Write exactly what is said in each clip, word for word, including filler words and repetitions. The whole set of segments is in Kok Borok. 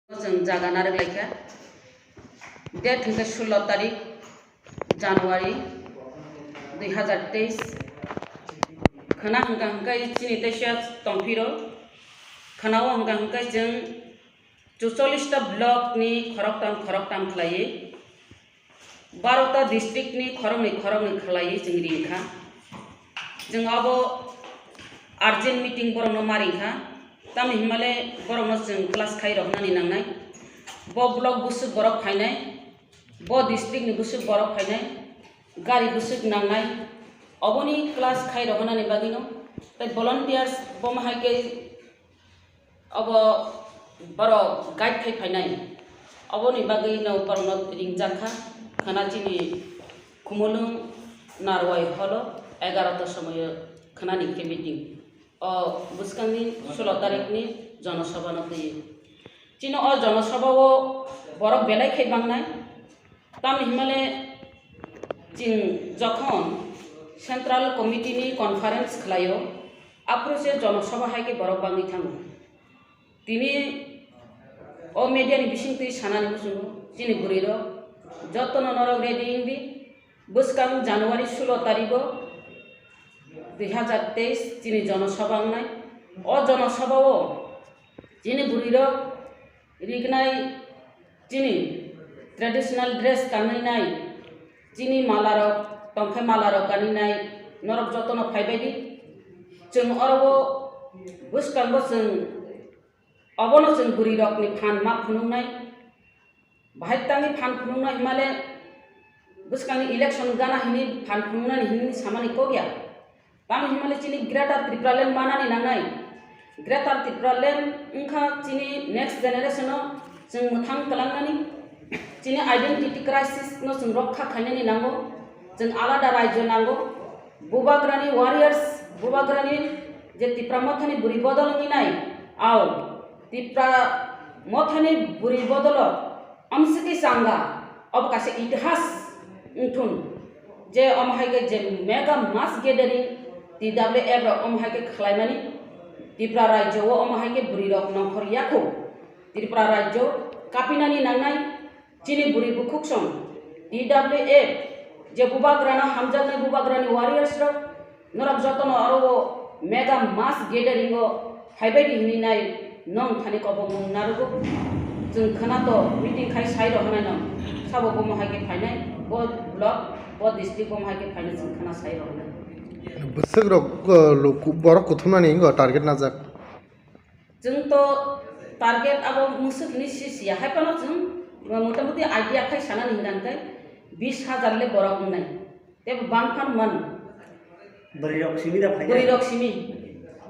Chwng jaga narwk laikha. Date hwnkhe sullo tarik January dui hazar teis. Khwna hwnkha hwnkhe chini teisa tongphiro. Khwnao hwnkha hwnkhe chwng chuchollish ta block ni khoroktham khoroktham khlaiwi, baro ta district ni khoroknwi khoroknwi khlaiwi chwng ringkha. Chwng abo urgent meeting borokno ma ringkha. Tamni hwnmale borokno chwng class khai rohornani nangnai. Bo block bwswk borok phainai, bo district ni bwswk borok phainai, gari bwswk nangnai. Oboni class khai rohornani bagwino tei volunteers bo ma hai khe obo borok guide khai phainai, oboni bagwi no borokno ringjak kha. Khwna chini Khumulwng Narwai holo egarota somoio khwnani khe meeting. O bwskangni sullo tarikni jonosabhano twiwi. Chini o jonosabhao borok belai khe bangnai. Tamni hwnmale chwng jokhon Central Committee ni conference khlaio, aphuru se jonosabha hai khe borok bangwi thango. Tini o media ni bisingtwi sanani muchungo, chini bwrwirok jotono norok ready wngdi. Bwskang January sullo tarigo dui hazar teis chini jonosabha wngnai. O jonosabhao chini bwrwirok rignai, chini traditional dress kanwi nai, chini malarok tongkhe malarok kanwi nai, norok jotono phaibai di. Chwng oro o bwskango chwng obono chwng bwrwirokni phan ma phunuknai. Bahai tangwi phan phunuknai hwnmale bwskangni election gana hwnwi phan phunuknani hwnwi samani kok ya. Tamni hwnmale chini Greater Tipraland manani nangnai. Greater Tipraland wngkha chini next generation-o chwng mwthang kwlangnani, chini identity crisis-no chwng rokha khainani nango, chwng alada rajyo nango. Bubagrani warriors, Bubagrani je Tipra Mothani bwrwi bodol wngwi nai, ao Tipra Mothani bwrwi bodolo amswkhe changa, obo kaisa itihas wngthun. Je omo hai khe je mega mass gathering T W F rok omo hai khe khlaimani, Tripura rajyo o omo hai khe bwrwi rok nongkhor yakho. Tripura rajyo kapinani nangnai chini bwrwi bukhuk song T W F je Bubagrano hamjaknai Bubagrani warriors rok, norok jotono aro o mega mass gathering o phaibai di hwnwi nai nong thani kobongmung narugo. Chwng khwna to meeting khai sai rok hwnai nong sabo bomo hai khe phainai bo block bo district bomo hai khe phainai chwng khwna sai rok hwnai. Bwswk rok, uh, lu-, ku-, borok kuthumnani wngkha target najak. Chwng to target abo mwswk hwnwi si siya hai phano chwng motamuti idea khai sanani hwnkha hwnkhe bis hajar le borok wngnai. Tei bo bang phan man. Bwrwi rok simi da phainai? Bwrwi rok simi.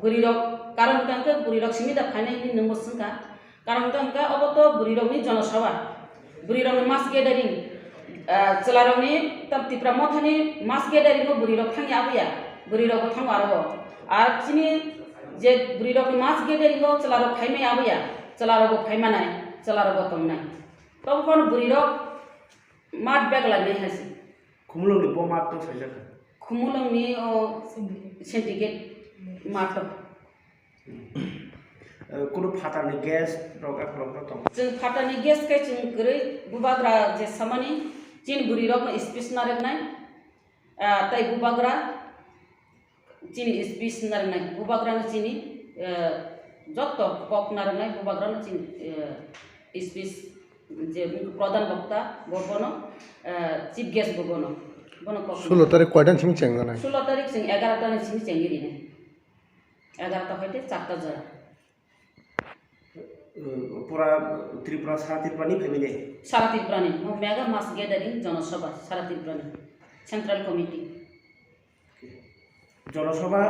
Bwrwi rok, karon hwnkha hwnkhe bwrwi rok simi da phainai hwnwi nwngbo swngkha. Karon hwnkha hwnkhe obo to bwrwi rokni jonosabha. Bwrwi rokni mass gathering. Ah, chwla rokni tam Tipra Mothani mass gathering o bwrwi rok thangya abo ya. Bwrwi rok bo thango aro bo. Ar chini je bwrwi rokni mass gathering o chwla rok phaimai abo ya. Chwla rok bo phaimanai, chwla rok bo tongnai. Tobo phano bwrwi rok mat bag lainai hai se. Khumulwngni bo mat tong saijak kha. Khumulwngni o syndicate mat tong. Eh, kunu phatarni guest rok, eh, rok, rok tong. Chwng phatarni guest khe chwng kwrwi bubagra je samani chini bwrwi rokno speech narwknai, ah, tei bubagra chini speech narwknai, bubagrano chini, eh, jotto kok narwknai bubagrano chini, eh, speech je pradhan bokta bo bono, eh, chief guest bo bono, bono kok. Sullo tarik koitan simi chengjanai? Sullo tarik chwng egarota ni simi chengwi rinai. Egarota hoite charta jora. Eh, pura Tripura, sara Tripura ni phaimani? Sara Tripura ni, mo mega mass gathering, jonosabha, sara Tripura ni, Central Committee. Jonosabha.